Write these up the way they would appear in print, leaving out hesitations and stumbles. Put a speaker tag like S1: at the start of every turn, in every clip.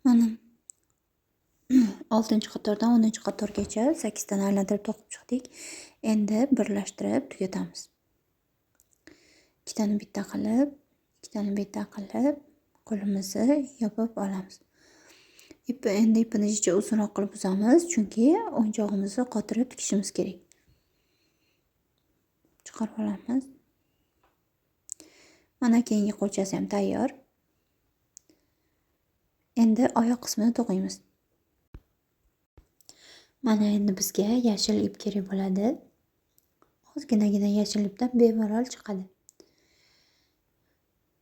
S1: Mana 6-qatordan 10-qatorgacha 8 tani aylantirib to'qib chiqdik. Endi birlashtirib tugatamiz. Ikkitani bitta qilib, ikkitani bitta qilib qo'limizni yopib olamiz. Endi ipini jicha uzunroq qilib uzamiz, chunki o'yinchog'imizni qotirib tikishimiz kerak. Chiqarib olamiz. Mana keyingi qo'lchasi ham tayyor. Endi oyoq qismini to'qiymiz. Mana endi bizga yashil ip kerak bo'ladi. Ozginagina yashil ipdan bemalol chiqadi.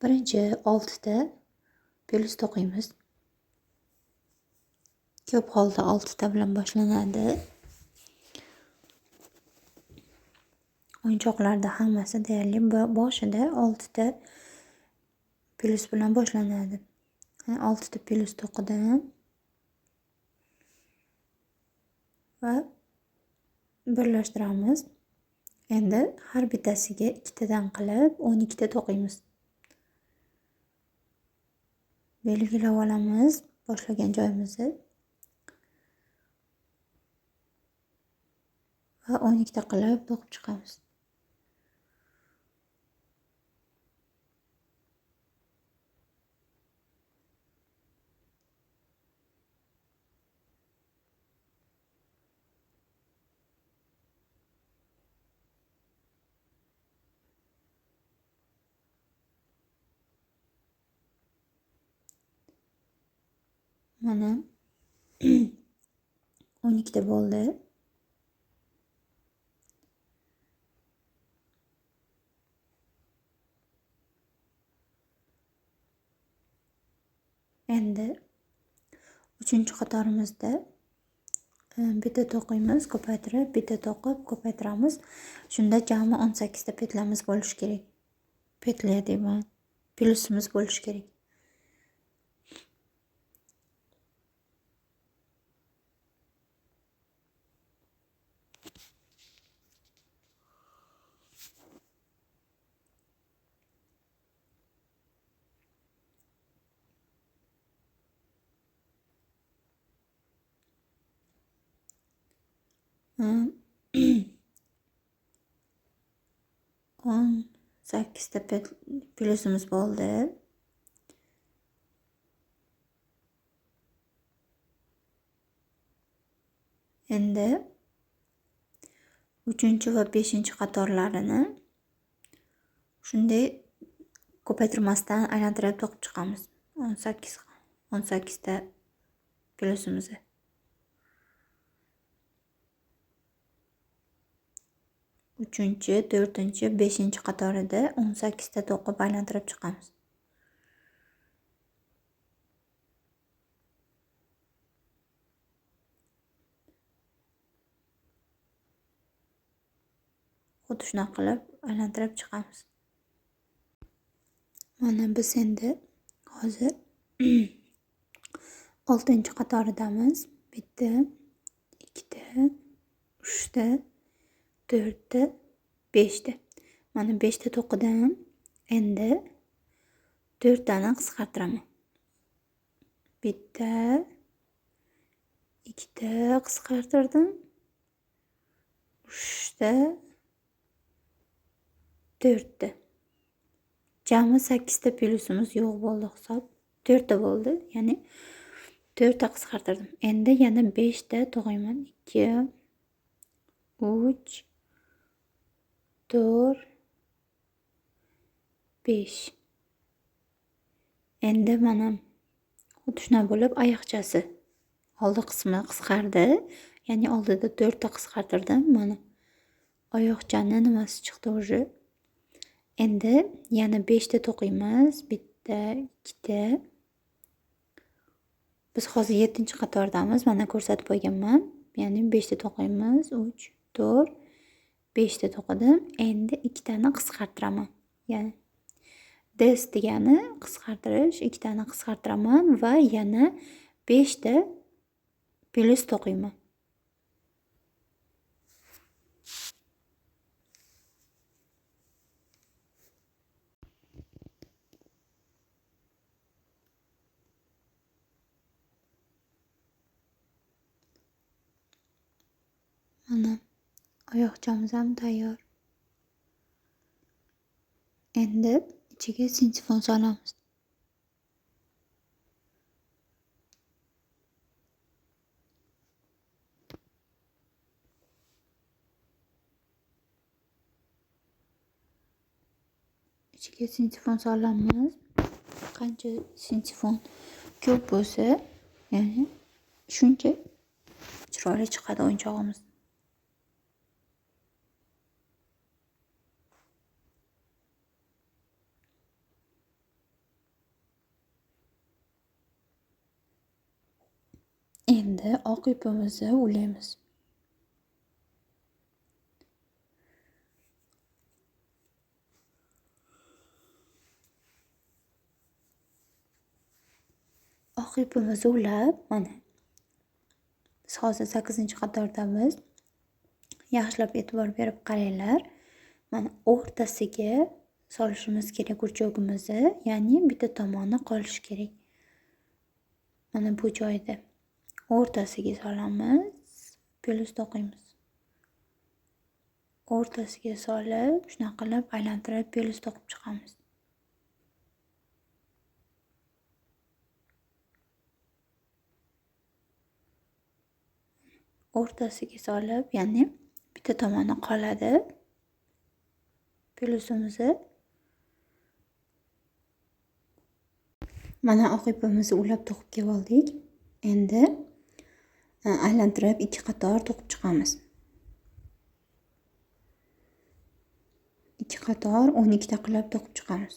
S1: Birinchi 6 ta plus to'qiymiz. Ko'p holda 6 ta bilan boshlanadi. O'yinchoqlarda hammasi deyarli boshida 6 ta plus bilan boshlanadi. 6 ta plus to'qidim va birlashtiramiz. Endi har bittasiga ikkitadan qilib 12 ta to'qiymiz. Belgilab olamiz boshlagan joyimizni. Va 12 ta qilib to'qib chiqamiz. Mana 12 ta bo'ldi. Endi 3-qatorimizda bitta to'qiymiz, ko'paytirib, bitta to'qib ko'paytiramiz. Shunda jami 18 ta petlamiz bo'lishi kerak. Petla deyman, plyusimiz bo'lishi kerak. O'n sakkizta plyusimiz bo'ldi. Endi 3 va 5-qatorlarini shunday ko'paytirmasdan aylantirib to'qib chiqamiz. 18 ta plyusimizni. 3-chi, 4-chi, 5-chi qatorida 18 ta to'qib aylantirib chiqamiz. Xuddi shunaqa qilib aylantirib chiqamiz. Mana biz endi hozir 6-qatoridamiz. Bitta, ikkita, uchta, 4ta, 5ta. Mana 5 ta to'qidim. Endi 4 tani qisqartiraman. Bitta, ikkita qisqartirdim. 3ta, 4ta. Jami 8 ta plyusimiz yo'q bo'ldi hisob. 4 ta bo'ldi, ya'ni 4 ta qisqartirdim. Endi yana 5 ta to'qiyman. 2, 3, 4, 5. Endi mana xuddi shunday bo'lib oyoqchasi oldi qismi qisqardi. Ya'ni oldida 4 ta qisqartirdim. Mana oyoqchani nimasi chiqdi уже. Endi yana 5 ta to'qiymiz. Bitta, ikkita. Biz hozir 7-qatordamiz. Mana ko'rsatib qo'yganman. Ya'ni 5 ta to'qiymiz. 3, 4, 5 ta to'qidim. Endi ikkitani qisqartiraman. Ya'ni des degani qisqartirish, ikkitani qisqartiraman va yana 5 ta plyus to'qiyman. Mana oyoqchamiz ham tayyor. Endi ichiga sintifon solamiz. Ichiga sintifon solamiz. Qancha sintifon ko'p bo'lsa, ya'ni shuncha chiroyli chiqadi o'yinchog'imiz. Endi oq ipimizni ulaymiz. Oq ipimizni ulab, mana biz hozir 8-qatordamiz. Yaxshilab e'tibor berib qaranglar. Mana o'rtasiga solishimiz kerak gurchogimizni, ya'ni bitta tomoni qolishi kerak. Mana bu joyda o'rtasiga solamiz, plus to'qiymiz. O'rtasiga solib, shunaqa qilib aylantirib plus to'qib chiqamiz. O'rtasiga solib, ya'ni bitta tomoni qoladi plusimizni. Mana oq ipimizni ulab to'qib kelib oldik. Endi aylantirib 2 qator to'qib chiqamiz. 2 qator 12 ta qilib to'qib chiqamiz.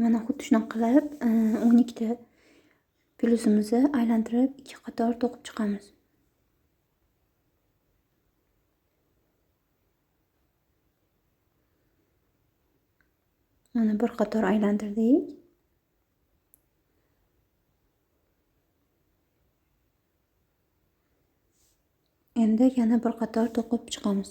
S1: Mana xuddi shunaqa qilib 12 ta plusimizni aylantirib 2 qator to'qib chiqamiz. Mana bir qator aylantirdik. Endi yana bir qator to'qib chiqamiz.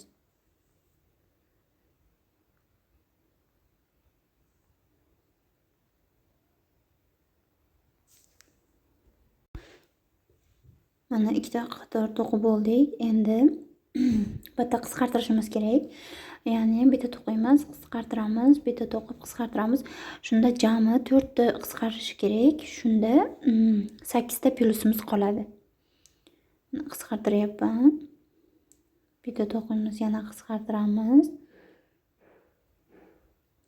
S1: Mana 2 ta qator to'qib bo'ldik. Endi bitta qisqartirishimiz kerak. Ya'ni bitta to'qiymiz, qisqartiramiz, bitta to'qib qisqartiramiz. Shunda jami 4 ta qisqarishi kerak. Shunda 8 ta plusimiz qoladi. Qisqartiryapman. Bitta to'qiymiz, yana qisqartiramiz.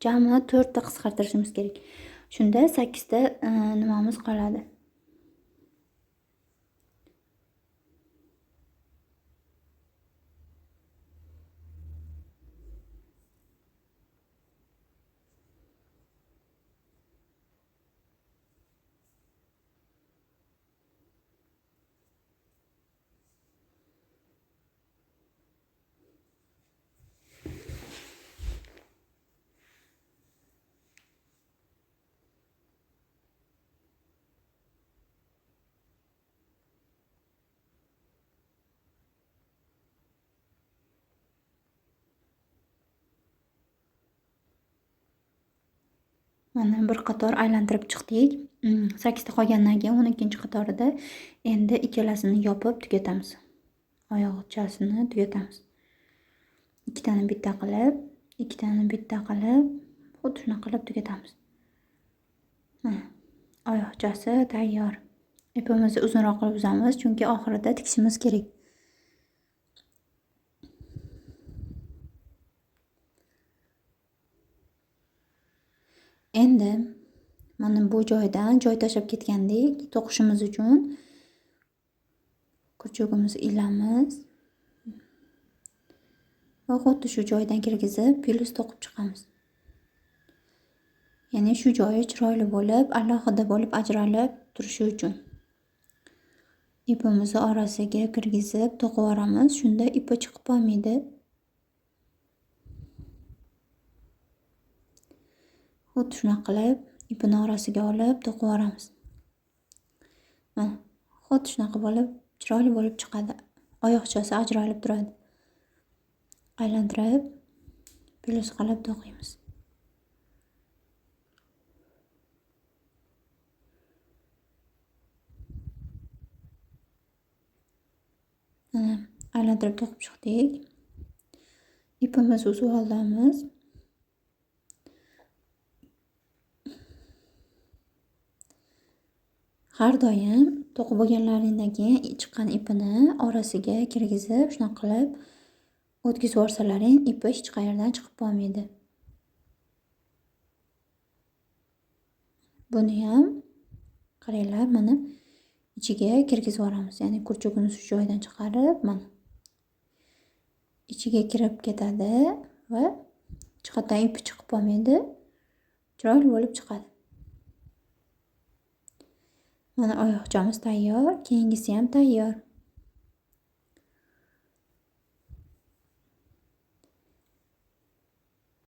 S1: Jami 4 ta qisqartirishimiz kerak. Shunda 8 ta nimamiz qoladi. Mana bir qator aylantirib chiqdik. 8 ta qolgandan keyin 12-qatorida endi ikkalasini yopib tugatamiz. Oyoqchasini tugatamiz. 2 tani bitta qilib, 2 tani bitta qilib, xuddi shunaqa qilib tugatamiz. Mana oyoqchasi tayyor. Ipimizni uzunroq qilib uzamiz, chunki oxirida tikishimiz kerak. Endi mana bu joydan joy tashlab ketgandik to'qishimiz uchun крючогimizni ilamiz va xuddi shu joydan kirgizib plus to'qib chiqamiz. Ya'ni shu joyi chiroyli bo'lib, alohida bo'lib ajralib turishi uchun ipimizni orasiga kirgizib to'qib yuboramiz. Shunda ipi chiqib qolmaydi. Xuddi shunaqa qilib ipini orasiga olib to'qib yuboramiz. Mana xuddi shunaqa bo'lib chiroyli bo'lib chiqadi. Oyoqchasi ajralib turadi. Aylantirib plus qilib to'qiymiz. Aylantirib to'qib chiqdik. Ipimizni uzib olamiz. Har doim to'qib bo'lganlaringdan keyin chiqqan ipini orasiga kirgizib, shunaqa qilib o'tkazib yuborsalaring, ipi hech qayerdan chiqib qolmaydi. Buni ham qaranglar, mana ichiga kirgizib yuboramiz. Ya'ni kurchugini shu joydan chiqarib, mana ichiga kirib ketadi va hech qayerdan ipi chiqib qolmaydi. Chiroyli bo'lib chiqadi. Mana oyoqchamiz tayyor, keyingisi ham tayyor.